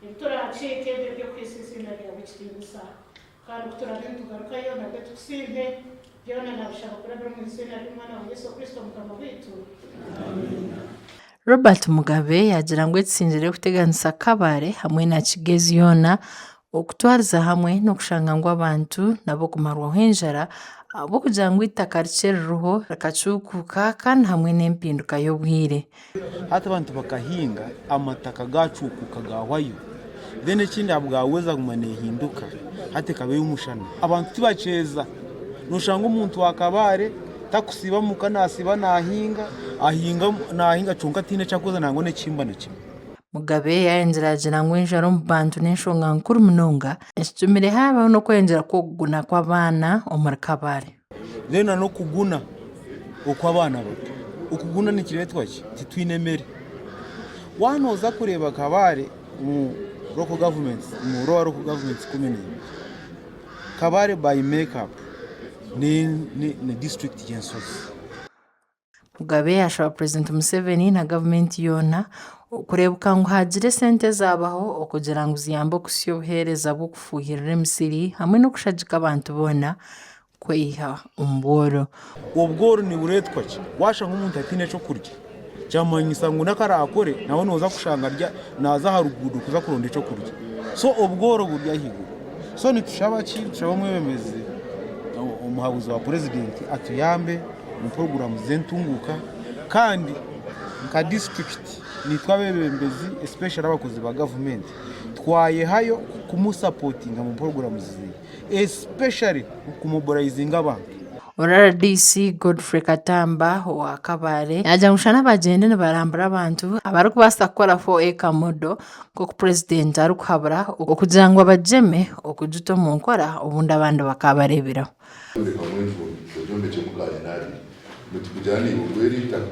Ebi turaakiike bibe eby'okuhaisa eiziina ryawe ekitiinisa. Kandi ku turaabe nitugarukayo, nabwe tukusiime. Byona naabishaba kurabira omu iziina ry'Omwana waawe Yesu Kristo Mukama waitu. Amiina. Robert Mugabe yaagira ngu ekisingire kuteganisa Kabale hamwe na Kigezi yoona okutwariza hamwe n'okushanga ngu abantu n'abokumarwaho enjara ahabw'okugira ngu eitaka rikye ririho rikacuukuuka kandi hamwe n'empinduka y'obwire. Hati abantu bakahinga amataka gacuukuka gahwayo then ekindi ahabwa weather kuguma nehinduka hati ekaba ey'omushana abantu tibakyeza noshanga omuntu wa Kabale takusiiba muka nasiiba nahinga ahinga nahinga kyonka tihaine eki arikukoza nangwa n'ekihimba na kimwe. Mugabe yayongyera yaagira ngu enjara omu bantu n'enshonga nkuru munonga ekitumire haabaho n'okweyongyera kw'okuguna kw'abaana omuri Kabale. Then na n'okuguna okw'abaana bato. Okuguna nikireetwa ki? Titwine mere. Waaba nooza kureeba Kabale omu local governments, omu lower local governments 12, Kabale by make up ni district y'enshozi. Mugabe yashaba Purezidenti Museveni na gavumenti yoona okureebuka ngu haagira esente ezaabaho okugira ngu ziyambe okuhitsya obuheereza bw'okufuuhirira emisiri hamwe n'okushagika abantu boona kweyiha omu bworo. Obworo nibureetwa ki? Waashanga omuntu ataine ky'okurya kyamanyisa ngu n'aku araakore nawe nooza kushanga naaza aha ruguudo kuza kuronda eky'okurya. So obworo buri ahaiguru. So nitushaba ki? Nitushaba omwebembezi omuhabuzi wa purezidenti atuyambe. omu puroguraamu z'entunguuka kandi nka disiturikiti niitwe abeebembezi especially abakozi ba gavumenti twayehayo kumusapotinga omu puroguraamu ze especially kumoborayizinga abantu. RDC Godfrey Katamba owa Kabale yaagira ngu shana bagyende nibarambura abantu abarikubaasa kukora 4 acre model nk'oku Purezidenti arikuhabura okugira ngu abagyeme okugita omu nkora obundi abandi bakaabareeberaho. Oyombekamu enju ogyombekyemu kanyina abiri. Nitukugira naiwe ngu eri eitaka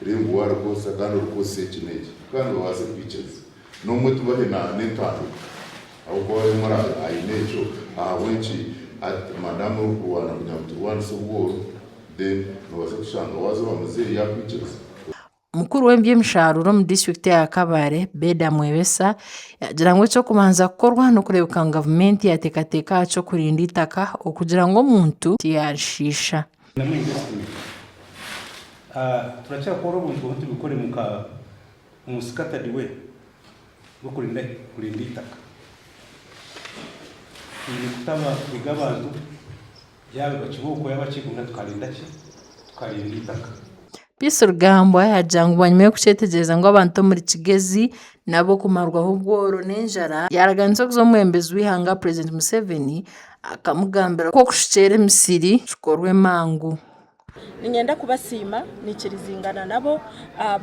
reeba ngu waarikozesa kandi orikozesa eki n'eki kandi babaase kwikiriza. N'omwe tubahe n'entandikwa ahabw'okuba omwe aine ekyo ahabw'enki madamu orikurwana kugira ngu turwanise obworo then noobaasa kushanga waaza owa muzeeyi yaakwikiriza. Mukuru w'eby'emisharuuro omu disiturikiti eya Kabale, Beda Mwebesa yaagira ngu eky'okubanza kukorwa n'okureebeka ngu gavumenti yaateekateeka aha ky'okurinda eitaka okugira ngu omuntu tiyaarishiisha. Namu investment. Turakira kukora obuntu obu tubikore muka omu scattered way bw'okurinda kurinda eitaka. Twine kutaba kuhiga abantu Yaaba kibooko yaaba ki kwonka tukarinda ki? Tukarinda eitaka. Peace Rugambwa yaagira ngu bwanyima y'okukyetegyereza ngu abantu omuri Kigezi n'abokumarwaho obworo n'enjara, yaaraganisa okuza omwebembezi w'eihanga Purezidenti Museveni akamugambira ku okushukyera emisiri kikorwe mangu. Niinyenda kubasiima naikirizingana nabo,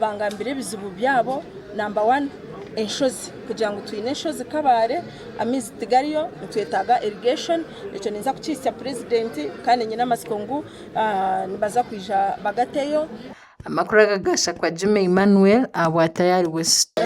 bangambira ebizibu byabo, namba wani enshozi kugira ngu twine enshozi Kabale amaizi tigariyo nitwetaaga irrigation ekyo ninza kukihitsya purezidenti kandi nyine amatsiko ngu nibaza kwija bagateyo. Amakuru aga gashakwa Juma Emmanuel ahabwa Tayari West.